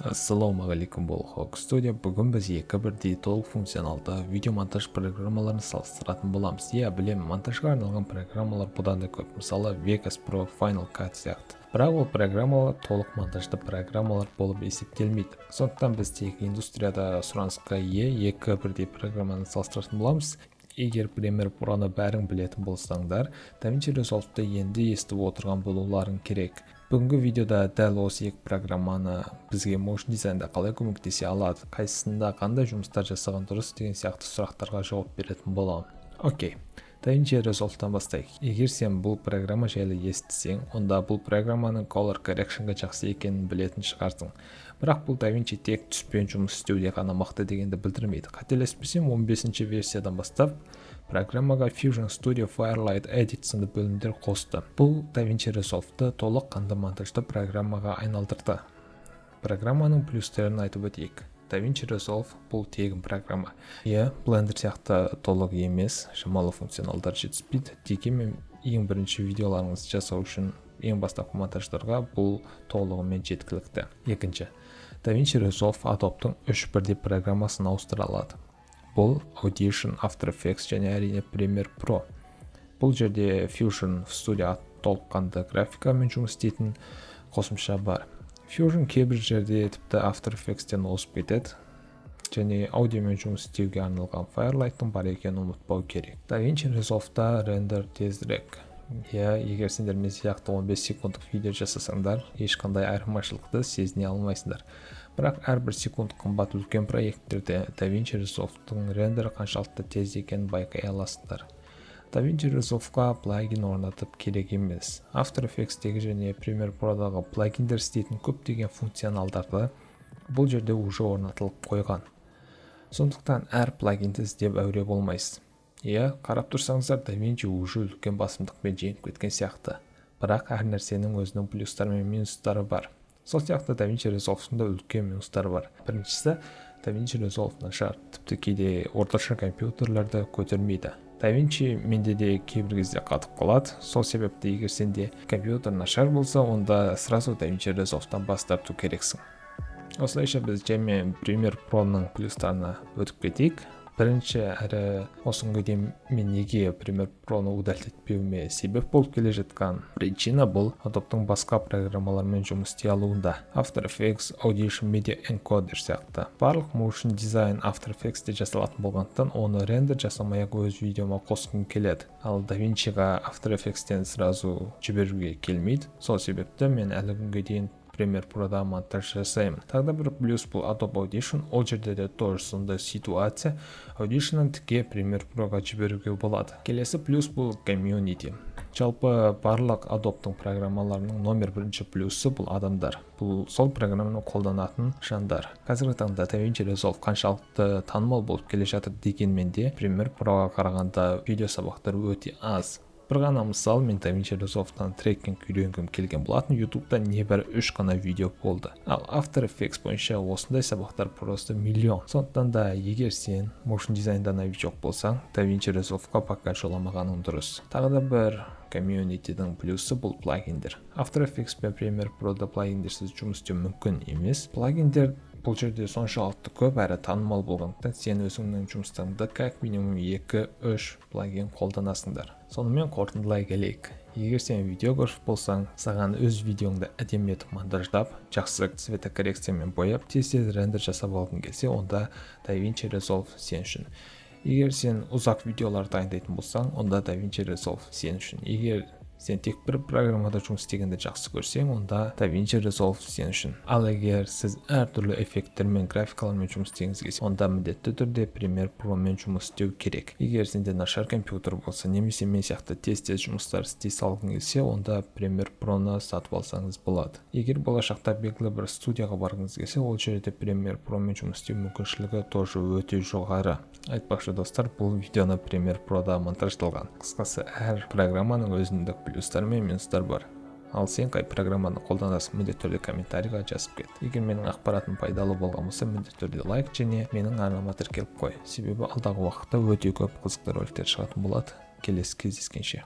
Ассалаумағалейкум, бұл Хок Студия. Бүгін біз екі бірдей толық функционалды видеомонтаж программаларын салыстыратын боламыз. Иә, білемін, монтажға арналған программалар бұдан да көп, мысалы, Vegas Pro, Final Cut сияқты. Бірақ ол программалар толық монтажды программалар болып есептелмейді. Сондықтан біз тек индустрияда сұранысқа ие екі бірдей программаны салыстыратын боламыз. Егер Premiere Pro-ны бәрің білетін болсаңдар, DaVinci Resolve-ты енді естіп отырған болуларың керек. Бүгінгі видеода дәл осы екі программаны бізге motion дизайнда қалай көмектесе алады, қайсысында қандай жұмыстар жасаған дұрыс деген сияқты сұрақтарға жауап беретін боламын. Окей, DaVinci Resolve-тан бастайық. Егер сен бұл программа жайлы естісең, онда бұл программаның color correction-ға жақсы екенін білетін шығарсың. Бірақ бұл DaVinci тек түспен жұмыс істеуде ғана мықты дегенді білдірмейді. Қателеспесем, 15 версиядан бастап программаға Fusion Studio, Fairlight, Edit сынды бөлімдер қосты. Бұл DaVinci Resolve-ты толыққанды монтажды программаға айналдырды. Программаның плюстерін айтып өтейік. DaVinci Resolve бұл тегін программа. Иә, Blender сияқты толық емес, шамалы функционалдар жетіспейді. Дегенмен ең бірінші видеоларыңызды жасау үшін, ең бастапқы монтаждарға бұл толығымен жеткілікті. Екінші, DaVinci Resolve Adobe-тың үш бірдей программасын ауыстыра алады. Бұл Audition, After Effects және, әрине, Premiere Pro. Бұл жерде Fusion Studio толыққанды графикамен жұмыс істейтін қосымша бар. Fusion кейбір жерде тіпті After Effects-тен озып кетеді және аудиомен жұмыс істеуге арналған Fairlight-тың бар екенін ұмытпау керек. DaVinci Resolve-та рендер тезірек. Иә, егер сендер мен сияқты 15 секундтық видео жасасаңдар, ешқандай айырмашылықты сезіне алмайсыңдар. Бірақ әрбір секунд қымбат үлкен проекттерде DaVinci Resolve-тың рендері қаншалықты тез екенін байқай аласыңдар. DaVinci Resolve-қа плагин орнатып керек емес. After Effects-тегі және Premiere Pro-дағы плагиндер істейтін көптеген функционалдарды бұл жерде уже орнатылып қойған. Сондықтан әр плагинді іздеп әуре болмайсыз. Иә, қарап тұрсаңыздар, DaVinci уже үлкен басымдықпен жеңіп кеткен сияқты. Бірақ әр нәрсенің өзінің плюстары мен минустары бар. Сол сияқты DaVinci Resolve-тың да үлкен минустары бар. Біріншісі, DaVinci Resolve нашар, тіпті кейде орташа компьютерлерді көтермейді. DaVinci менде де кейбір кезде қатып қалады. Сол себепті егер сенде компьютер нашар болса, онда сразу DaVinci Resolve-тан бас тарту керексің. Осылайша, біз жаймен Premiere Pro-ның плюстарына өтіп кетейік. Бірінші әрі осы күнге дейін мен неге Premiere Pro-ны удалить етпеуіме себеп болып келе жатқан причина бұл Adobe-тың басқа программалармен жұмыс істей алуында. After Effects, Audition Media Encoder сияқты. Барлық motion design After Effects-те жасалатын болғандықтан, оны рендер жасамай ақ өз видеома қосқым келеді. Ал DaVinciға After Effects-тен сразу жіберуге келмейді. Сол себепті мен әлі күнге дейін Premiere Pro'да монтаж жасаймын. Тағы да бір плюс бұл Adobe Audition. Ол жерде де тоже сондай ситуация. Audition'нан тіке Premiere Pro'ға жіберуге болады. Келесі плюс бұл community. Жалпы барлық Adobe-тың программаларының номер бірінші плюсы бұл адамдар. Бұл сол программаны қолданатын жандар. Қазіргі таңда DaVinci Resolve қаншалықты танымал болып келе жатыр дегенмен де, Premiere Pro'ға қарағанда видео сабақтар өте аз. Бір ғана мысал, мен DaVinci Resolve-тан трекинг үйренгім келген болатын, YouTube'да небәрі үш қана видео болды. Ал After Effects бойынша осындай сабақтар просто миллион. Сондықтан да егер сен motion дизайнда новичок болсаң, DaVinci Resolve-қа пока жоламағаның дұрыс. Тағы да бір комьюнитидің плюсы бұл плагиндер. After Effects пен Premiere Pro'да плагиндерсіз жұмыс істеу мүмкін емес. Плагиндер бұл жерде соншалықты көп әрі танымал болғандықтан, сен өзіңнің жұмыстарыңда как минимум 2-3 плагин қолданасыңдар. Сонымен, қорытындылай келейік. Егер сен видеограф болсаң, саған өз видеоңды әдемі етіп монтаждап, жақсы цветокоррекциямен бояп, тез тез рендер жасап алғың келсе, онда DaVinci Resolve сен үшін. Егер сен ұзақ видеолар дайындайтын болсаң, онда DaVinci Resolve сен үшін. Егер сен тек бір программада жұмыс істегенді жақсы көрсең, онда DaVinci Resolve сен үшін. Ал егер сіз әртүрлі эффекттермен, графикалармен жұмыс істегіңіз келсе, онда міндетті түрде Premiere Pro мен жұмыс істеу керек. Егер сенде нашар компьютер болса немесе мен сияқты тез тез жұмыстар істей салғың келсе, онда Premiere Pro-ны сатып алсаңыз болады. Егер болашақта белгілі бір студияға барғыңыз келсе, ол жерде Premiere Pro мен жұмыс істеу мүмкіншілігі тоже өте жоғары. Айтпақшы, достар, бұл видеоны Premiere Pro'да монтаждалған. Қысқасы, әр программаның өзіндік плюстары мен минустары бар. Ал сен қай программаны қолданасың? Міндетті түрде комментарийға жазып кет. Егер менің ақпаратым пайдалы болған болса, міндетті түрде лайк және менің арнама тіркеліп қой, себебі алдағы уақытта өте көп қызықты роликтер шығатын болады. Келесі кездескенше!